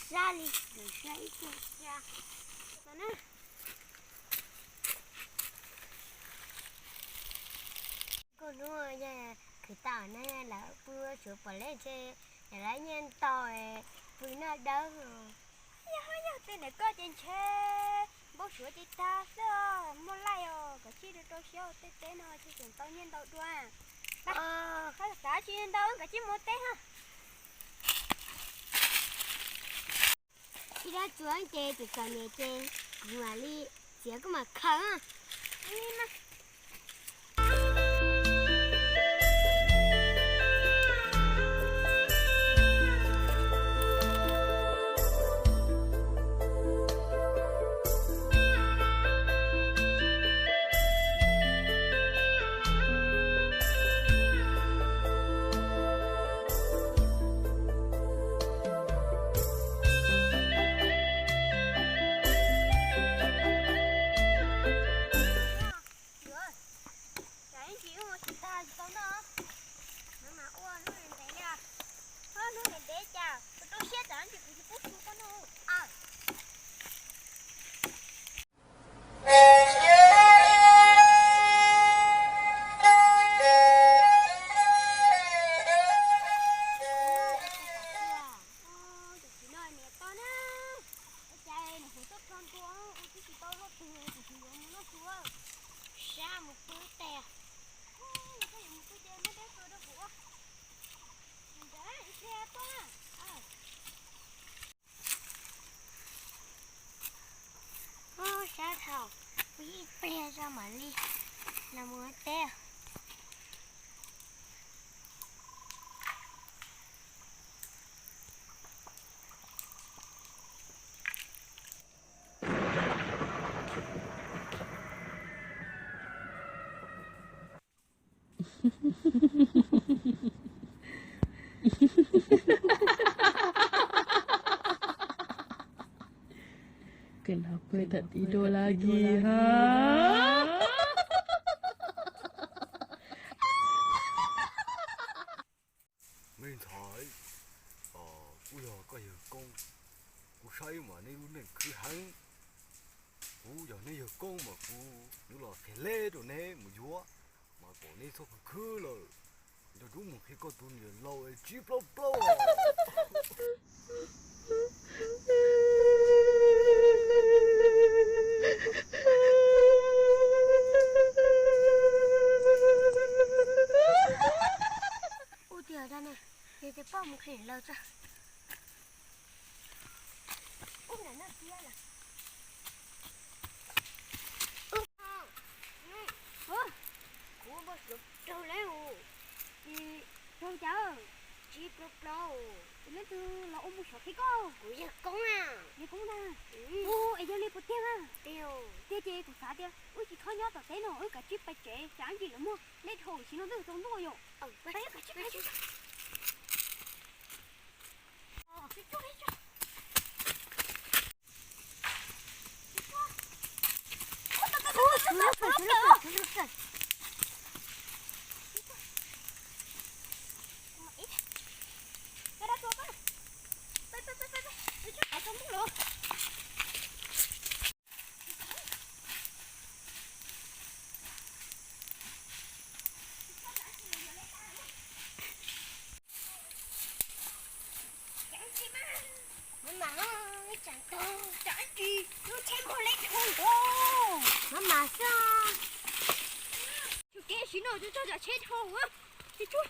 Zaj li lwm siab ib tug sia. Koj hnub yog khwv tau na lawm pw suav pom leb ntshe yam lawv nyiaj ntau pw noj dawb. Yog, yog tej ntawm koj ces ntshe npau suav ces tag xwb, muaj laij os, koj cia li rau siab ua tej teb no ces tseem tau nyiaj ntau dua. Xav tsis ntau koj cia li mus teb na. Ib dab tsuas ces txom txom nyem ces kuv mam li txiav koj mam khaws. Tsam ib ntsis wb mus tsis tag tsis tau noj. Maj mam ua hnub ntev ntev li. Hnub ntev ntev cas kuv rau siab tsam ib ntsis kuv tsis pub su koj noj. Tus txiv no niam toj na, ua cas nws hu tuaj txog ntua ua tib tsis tau luaj twg, tus txiv yuav mus noj su. Sab mus pw tes. Koj yuav mus pw ces muab dej tso rau kuv ua. Ntawd ib pliag tuaj na. Sab thaum ib pliag tso mam li los mus ua teb. Koj no pw tau ib đô la kis ha. Me ntxhais, kuv yog koj yawg koob, kuv saib mas neb lub neej khwv heev. Kuv yog neb yawg koob mas kuv yuav los qhia leb rau neb mus yuav, mas kom neb txhob khwv khwv lawm. Nco ntsoov mus qhia koj tus niam laus es tsib plaub plaub. Ua tiag ne, yog tias poj mus qhia niam laus tso. Ub, nram no tiag lawm. Kuv npau suav raug lawm. Raug cas? Tsib plaub plaub. Leej twg los ua npau suav qhia koj? Kuv yawg koob na. Yawg koob ntag. Ub, es yog li puas tiag na? Tiag ces kuv xav tias wb tsis txhob nyob tom teb no, wb kav tsij pais tsev, tsam ib ntsis lawv muag dej dhau, tam sim no twb tsaus ntuj yom. Mab mam, tsam ib ntsis lub tsheb muag leb dhau. Mab mam xwb. Tsis kev sim no tso tsam tsheb dhau. Tsis tsuag.